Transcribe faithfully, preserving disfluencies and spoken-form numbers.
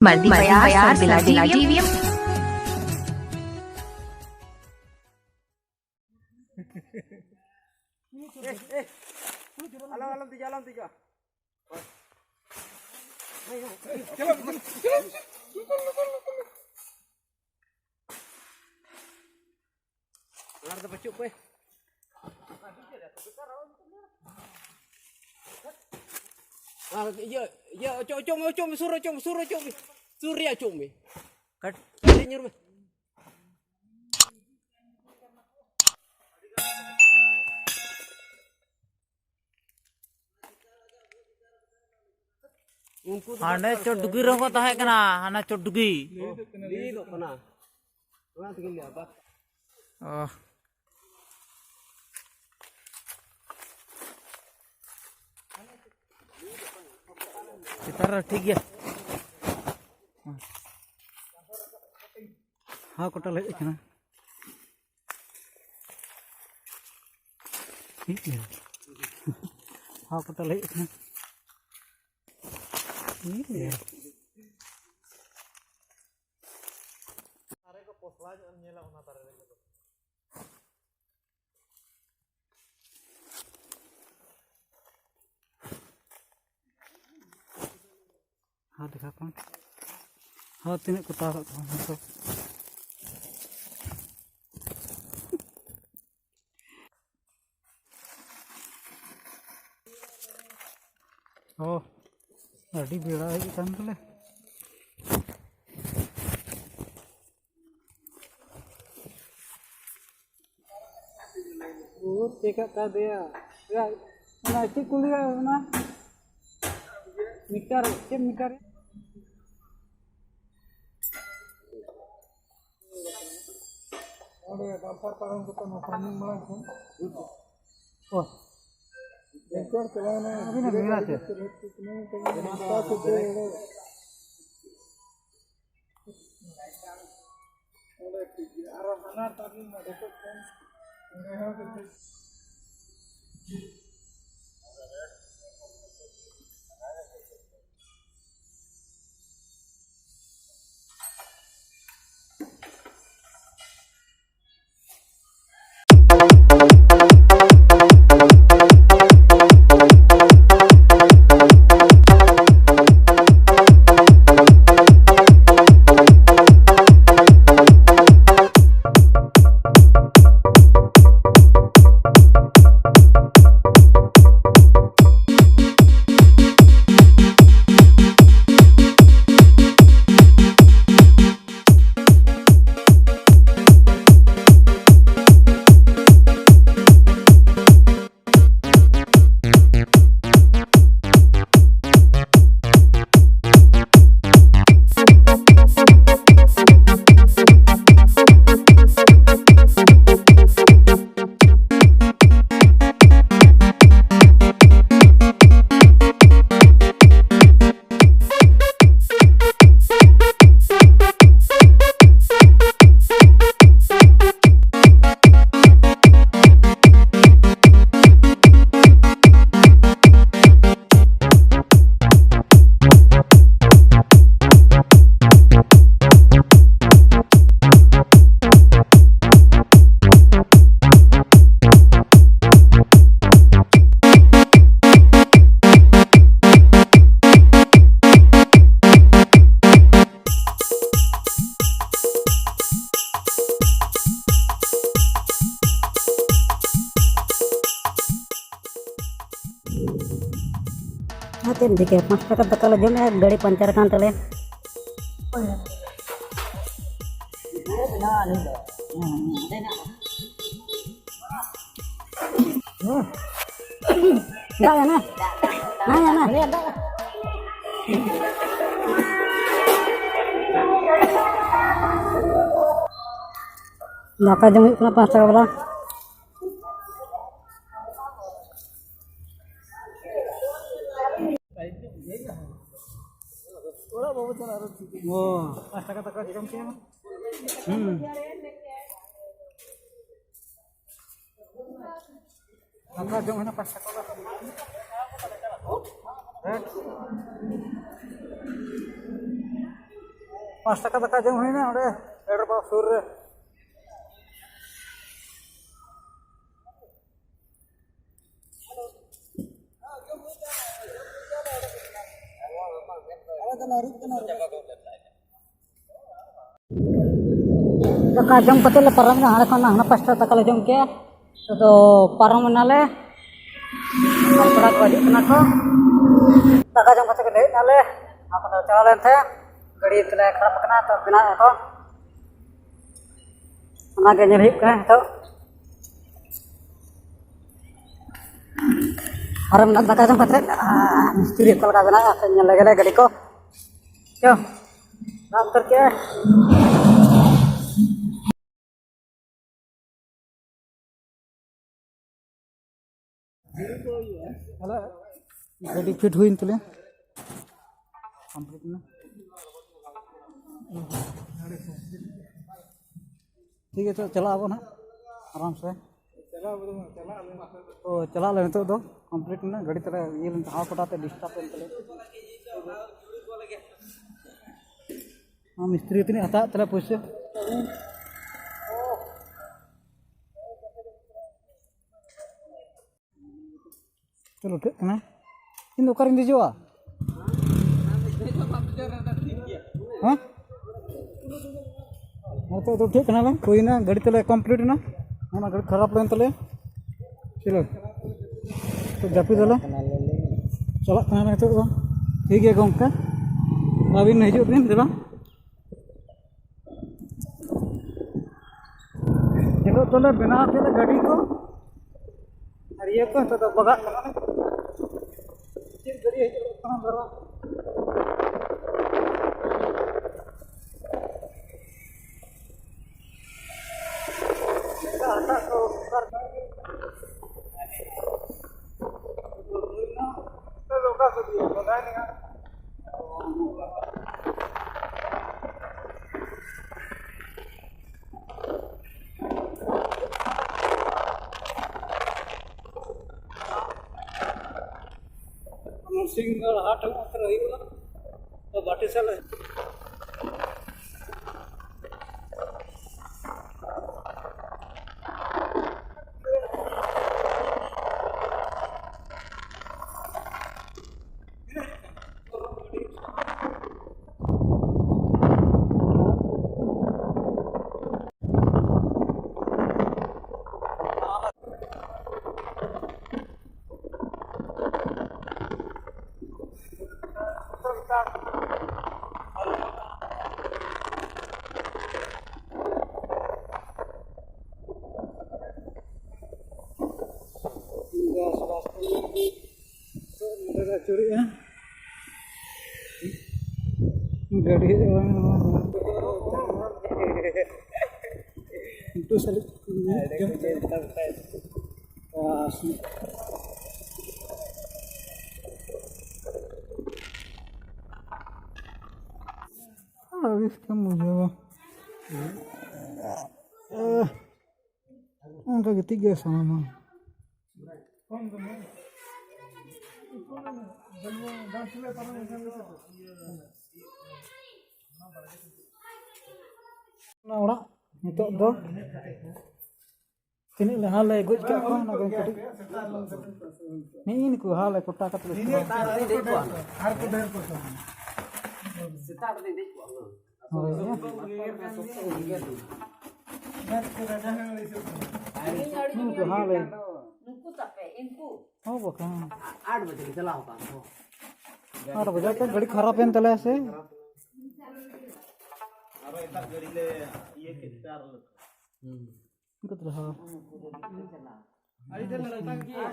Mardi ᱵᱟᱭᱟᱨ ᱥᱟᱨᱵᱤᱞᱟ TV. ᱟᱞᱚᱢ, ᱟᱞᱚᱢ ᱫᱮᱡᱚᱜᱼᱟ, ᱟᱞᱚᱢ ᱫᱮᱡᱚᱜᱼᱟ᱾ ᱚᱱᱟ ᱨᱮᱫᱚ ᱵᱟᱹᱪᱩᱜ ᱯᱮ᱾ ᱟᱨ ᱤᱭᱟᱹ, ᱤᱭᱟᱹ, ᱚᱪᱚᱜ, ᱚᱪᱚᱜ ᱢᱮ, ᱚᱪᱚᱜ ᱢᱮ, ᱥᱩᱨ ᱚᱪᱚᱜ ᱢᱮ, ᱥᱩᱨ ᱚᱪᱚᱜ ᱢᱮ, ᱥᱩᱨ ᱨᱮᱭᱟᱜ ᱚᱪᱚᱜ ᱢᱮ᱾ ᱠᱟᱹᱴᱤᱡ ᱧᱩᱨ ᱢᱮ᱾ ᱩᱱᱠᱩ ᱫᱚ ᱦᱟᱸᱰᱮ ᱪᱚᱴᱰᱩᱜᱤ ᱨᱮᱦᱚᱸ ᱠᱚ ᱛᱟᱦᱮᱸ ᱠᱟᱱᱟ, ᱦᱟᱱᱟ ᱪᱚᱴᱰᱩᱜᱤ᱾ ᱞᱤᱫᱚᱜ ᱠᱟᱱᱟ᱾ ᱚᱱᱟ ᱛᱮᱜᱮ ᱞᱟᱹᱭᱟ, ᱵᱟᱥ᱾ ᱚ᱾ ᱪᱮᱛᱟᱱ ᱨᱮ ᱴᱷᱤᱠ ᱜᱮᱭᱟ᱾ ᱦᱟᱣ ᱠᱚᱴᱟᱞ ᱦᱮᱡ ᱟᱠᱟᱱᱟ᱾ ᱴᱷᱤᱠ ᱜᱮᱭᱟ᱾ ᱦᱟᱣ ᱠᱚᱴᱟᱞ ᱦᱮᱡ ᱟᱠᱟᱱᱟ᱾ ᱴᱷᱤᱠ ᱜᱮᱭᱟ᱾ ᱫᱟᱨᱮ ᱠᱚ ᱯᱚᱥᱞᱟ ᱧᱚᱜ ᱮᱢ ᱧᱮᱞᱟ, ᱚᱱᱟ ᱫᱟᱨᱮ ᱨᱮᱜᱮ᱾ ᱦᱟᱣ ᱫᱮᱠᱷᱟᱣ ᱠᱚᱢ᱾ ᱦᱟᱣ ᱛᱤᱱᱟᱹᱜ ᱠᱚ ᱛᱟᱣ ᱠᱟᱜ ᱠᱚᱣᱟ ᱱᱤᱛᱚᱜ᱾ ᱚ, ᱟᱹᱰᱤ ᱵᱮᱲᱟ ᱦᱮᱡ ᱟᱠᱟᱱ ᱛᱟᱞᱮ᱾ ᱵᱚᱦᱩᱛ ᱪᱮᱠᱟᱜ ᱠᱟᱱ ᱫᱚᱭᱟ᱾ ᱭᱟ, ᱚᱱᱟ ᱪᱮᱫ ᱠᱚ ᱞᱟᱹᱭᱟ ᱚᱱᱟ? ᱢᱤᱴᱟᱨ, ᱪᱮᱫ ᱢᱤᱴᱟᱨ? ᱚᱸᱰᱮ ᱰᱟᱢᱯᱟᱨ ᱯᱟᱨᱚᱢ ᱠᱟᱛᱮ ᱱᱚᱣᱟ ᱴᱟᱨᱱᱤᱝ ᱢᱟᱲᱟᱝ ᱠᱷᱚᱱ᱾ ᱚ᱾ ᱵᱮᱝᱠᱚᱨ ᱪᱟᱞᱟᱣ ᱮᱱᱟ᱾ ᱟᱹᱵᱤᱱᱟᱜ ᱢᱮᱱᱟᱜ ᱛᱮ? ᱚᱸᱰᱮ ᱴᱷᱤᱠ ᱜᱮᱭᱟ᱾ ᱟᱨᱚ ᱦᱟᱱᱟ ᱴᱟᱨᱱᱤᱝ ᱢᱟ ᱰᱷᱮᱠᱚᱡ ᱠᱷᱚᱱ᱾ ᱚᱸᱰᱮ ᱦᱚᱸ ᱠᱟᱹᱴᱤᱡ᱾ ᱪᱮᱫ ᱮᱢ ᱪᱤᱠᱟᱹᱭᱟ? ᱯᱟᱸᱪ ᱴᱟᱠᱟ ᱫᱟᱠᱟ ᱞᱮ ᱡᱚᱢᱮᱫᱼᱟ, ᱜᱟᱹᱰᱤ ᱯᱟᱧᱪᱟᱨ ᱟᱠᱟᱱ ᱛᱟᱞᱮᱭᱟ᱾ ᱫᱟᱜ ᱭᱟ ᱱᱟ? ᱦᱮᱸ ᱭᱟ ᱱᱟ? ᱫᱟᱠᱟ ᱡᱚᱢ ᱦᱩᱭᱩᱜ ᱠᱟᱱᱟ ᱯᱟᱸᱪ ᱴᱟᱠᱟ ᱵᱟᱞᱟ᱾ ᱚ, ᱯᱟᱸᱪ ᱴᱟᱠᱟ ᱫᱟᱠᱟ ᱡᱚᱢ ᱠᱮᱫᱟ᱾ ᱦᱩᱸ᱾ ᱫᱟᱠᱟ ᱡᱚᱢ ᱦᱩᱭᱱᱟ ᱯᱟᱸᱪ ᱴᱟᱠᱟ ᱫᱚ᱾ ᱦᱮᱸ? ᱯᱟᱸᱪ ᱴᱟᱠᱟ ᱫᱟᱠᱟ ᱡᱚᱢ ᱦᱩᱭᱱᱟ ᱚᱸᱰᱮ ᱯᱮᱴᱨᱳᱞ ᱯᱟᱢᱯ ᱥᱩᱨ ᱨᱮ᱾ ᱫᱟᱠᱟ ᱡᱚᱢ ᱠᱟᱛᱮ ᱞᱮ ᱯᱟᱨᱚᱢ ᱮᱱᱟ, ᱦᱟᱸᱰᱮ ᱠᱷᱚᱱ ᱦᱟᱱᱟ ᱯᱟᱥᱴᱟ ᱫᱟᱠᱟ ᱞᱮ ᱡᱚᱢ ᱠᱮᱜᱼᱟ᱾ ᱱᱤᱛᱚᱜ ᱫᱚ ᱯᱟᱨᱚᱢ ᱮᱱᱟᱞᱮ, ᱟᱨ ᱠᱚᱲᱟ ᱠᱚ ᱦᱤᱡᱩᱜ ᱠᱟᱱᱟ ᱠᱚ᱾ ᱫᱟᱠᱟ ᱡᱚᱢ ᱠᱟᱛᱮ ᱜᱮ ᱦᱮᱡ ᱮᱱᱟᱞᱮ, ᱟᱨ ᱠᱚ ᱪᱟᱞᱟᱣ ᱞᱮᱱ ᱛᱟᱦᱮᱸ, ᱜᱟᱹᱰᱤ ᱛᱟᱞᱮ ᱠᱷᱟᱨᱟᱯ ᱟᱠᱟᱱᱟ, ᱛᱚ ᱵᱮᱱᱟᱣ ᱟᱠᱚ᱾ ᱚᱱᱟᱜᱮ ᱧᱮᱞ ᱦᱩᱭᱩᱜ ᱠᱟᱱᱟ ᱱᱤᱛᱚᱜ᱾ ᱟᱨ ᱢᱮᱱᱟᱜ ᱫᱟᱠᱟ ᱡᱚᱢ ᱠᱟᱛᱮ, ᱟᱨ ᱢᱤᱥᱛᱨᱤ ᱚᱠᱟ ᱞᱮᱠᱟ ᱵᱮᱱᱟᱜᱼᱟ, ᱧᱮᱞ ᱞᱮᱜᱮ ᱞᱮ ᱜᱟᱹᱰᱤ ᱠᱚ᱾ ᱪᱚ, ᱫᱟᱜ ᱩᱛᱟᱹᱨ ᱠᱮᱜᱼᱟ᱾ ᱜᱟᱹᱰᱤ ᱯᱷᱤᱴ ᱦᱩᱭᱮᱱ ᱛᱟᱞᱮᱭᱟ, ᱠᱚᱢᱯᱞᱤᱴ ᱮᱱᱟ᱾ ᱴᱷᱤᱠ ᱜᱮᱭᱟ, ᱪᱚ ᱪᱟᱞᱟᱜ ᱟᱵᱚ ᱱᱟᱦᱟᱜ ᱟᱨᱟᱢ ᱥᱮ᱾ ᱛᱚ ᱪᱟᱞᱟᱜ ᱞᱮ ᱱᱤᱛᱚᱜ ᱫᱚ, ᱠᱚᱢᱯᱞᱤᱴ ᱮᱱᱟ ᱜᱟᱹᱰᱤ ᱛᱟᱞᱮ, ᱤᱭᱟᱹ ᱞᱮᱱ ᱦᱟᱣᱟ ᱠᱚᱴᱟ ᱛᱮ ᱰᱤᱥᱴᱟᱵ ᱮᱱ ᱛᱟᱞᱮᱭᱟ᱾ ᱟᱨ ᱢᱤᱥᱛᱨᱤ ᱛᱤᱱᱟᱹᱜ ᱦᱟᱛᱟᱣᱮᱫ ᱛᱟᱞᱮ ᱯᱩᱭᱥᱟᱹ? ᱪᱚᱞᱚ, ᱩᱴᱷᱟᱹᱜ ᱠᱟᱱᱟ᱾ ᱤᱧ ᱫᱚ ᱚᱠᱟᱨᱤᱧ ᱫᱮᱡᱚᱜᱼᱟ? ᱦᱮᱸ? ᱱᱤᱛᱚᱜ ᱫᱚ ᱩᱴᱷᱟᱹᱜ ᱠᱟᱱᱟᱞᱮ, ᱦᱩᱭᱱᱟ, ᱜᱟᱹᱰᱤ ᱛᱟᱞᱮ ᱠᱚᱢᱯᱞᱤᱴ ᱮᱱᱟ, ᱚᱱᱟ ᱜᱟᱹᱰᱤ ᱠᱷᱟᱨᱟᱯ ᱞᱮᱱ ᱛᱟᱞᱮᱭᱟ᱾ ᱪᱚᱞᱚ, ᱛᱚ ᱡᱟᱹᱯᱤᱫᱟᱞᱮ᱾ ᱪᱟᱞᱟᱜ ᱠᱟᱱᱟ ᱱᱤᱛᱚᱜ ᱫᱚ᱾ ᱴᱷᱤᱠ ᱜᱮᱭᱟ ᱜᱚᱢᱠᱮ, ᱟᱹᱵᱤᱱ ᱦᱤᱡᱩᱜ ᱵᱤᱱ ᱫᱮᱞᱟ᱾ ᱱᱤᱛᱚᱜ ᱫᱚᱞᱮ ᱵᱮᱱᱟᱣ ᱠᱮᱫᱟ ᱜᱟᱹᱰᱤ ᱠᱚ ᱟᱨ ᱤᱭᱟᱹ ᱠᱚ, ᱱᱤᱛᱚᱜ ᱫᱚ ᱵᱟᱜᱟᱜ ᱠᱟᱱᱟ᱾ ᱪᱮᱫ ᱜᱟᱹᱰᱤ ᱦᱤᱡᱩᱜ ᱠᱟᱱᱟ ᱫᱟᱨᱟ? ᱮᱴᱟᱜ ᱦᱟᱴᱟᱜ ᱠᱚ ᱚᱠᱟ ᱨᱮ? ᱚᱠᱟ ᱠᱚ ᱤᱫᱤᱭᱟ? ᱵᱟᱰᱟᱭ ᱢᱮᱱᱟᱜᱼᱟ᱾ ᱱᱚᱨᱥᱤᱝ ᱫᱚ ᱞᱟᱦᱟ ᱴᱷᱮᱱ ᱚᱱᱛᱮ ᱨᱮ ᱦᱩᱭᱩᱜᱼᱟ, ᱛᱚ ᱵᱟᱴᱤ ᱥᱟᱞ ᱨᱮ᱾ ᱱᱚᱸᱰᱮ ᱞᱮ ᱟᱹᱪᱩᱨᱮᱜᱼᱟ᱾ ᱜᱟᱹᱰᱤ ᱦᱮᱡ ᱵᱟᱝ ᱩᱛᱩ ᱥᱟᱞᱤᱡ᱾ ᱟᱹᱲᱤᱥ ᱜᱮᱢ ᱵᱩᱡᱷᱟᱹᱣᱟ᱾ ᱚᱱᱠᱟ ᱜᱤᱛᱤᱡ ᱜᱮ ᱥᱟᱱᱟᱢᱟ᱾ ᱚᱱᱟ ᱚᱲᱟᱜ ᱱᱤᱛᱚᱜ ᱫᱚ ᱛᱤᱱᱟᱹᱜ ᱞᱮ ᱦᱟᱞᱮ ᱜᱚᱡ ᱠᱟᱜ ᱠᱚᱣᱟ, ᱚᱱᱟ ᱠᱚ ᱠᱟᱹᱴᱤᱡ ᱱᱤᱜᱼᱤ ᱱᱩᱠᱩ ᱦᱟᱞᱮ ᱠᱚᱴᱟ ᱠᱟᱛᱮ ᱞᱮ ᱥᱮᱛᱟᱜ ᱨᱮ ᱫᱮᱡ ᱠᱚᱜᱼᱟ᱾ ᱥᱮᱛᱟᱜ ᱨᱮ ᱫᱮᱡ ᱠᱚᱜᱼᱟ᱾ ᱦᱳᱭ᱾ ᱱᱩᱠᱩ ᱦᱟᱞᱮ᱾ ᱱᱩᱠᱩ ᱛᱟᱯᱮ᱾ ᱦᱚᱸ ᱵᱟᱠᱷᱟᱱ᱾ ᱟᱴ ᱵᱟᱡᱮ ᱞᱮ ᱪᱟᱞᱟᱣ ᱟᱠᱟᱱ ᱛᱚ᱾ ᱟᱴ ᱵᱟᱡᱮ ᱛᱮ ᱜᱟᱹᱰᱤ ᱠᱷᱟᱨᱟᱯ ᱮᱱ ᱛᱟᱞᱮᱭᱟ ᱥᱮ᱾ ᱟᱨᱚ ᱮᱴᱟᱜ ᱜᱟᱹᱰᱤ ᱞᱮ ᱤᱭᱟᱹ ᱠᱮᱫ ᱛᱮ ᱟᱨᱚ ᱞᱮ ᱦᱩᱸ᱾ ᱩᱱᱠᱩ ᱛᱚ ᱦᱚᱸ᱾ ᱟᱹᱰᱤ ᱰᱷᱮᱨ ᱞᱮ ᱛᱟᱝ ᱠᱮᱜᱼᱟ᱾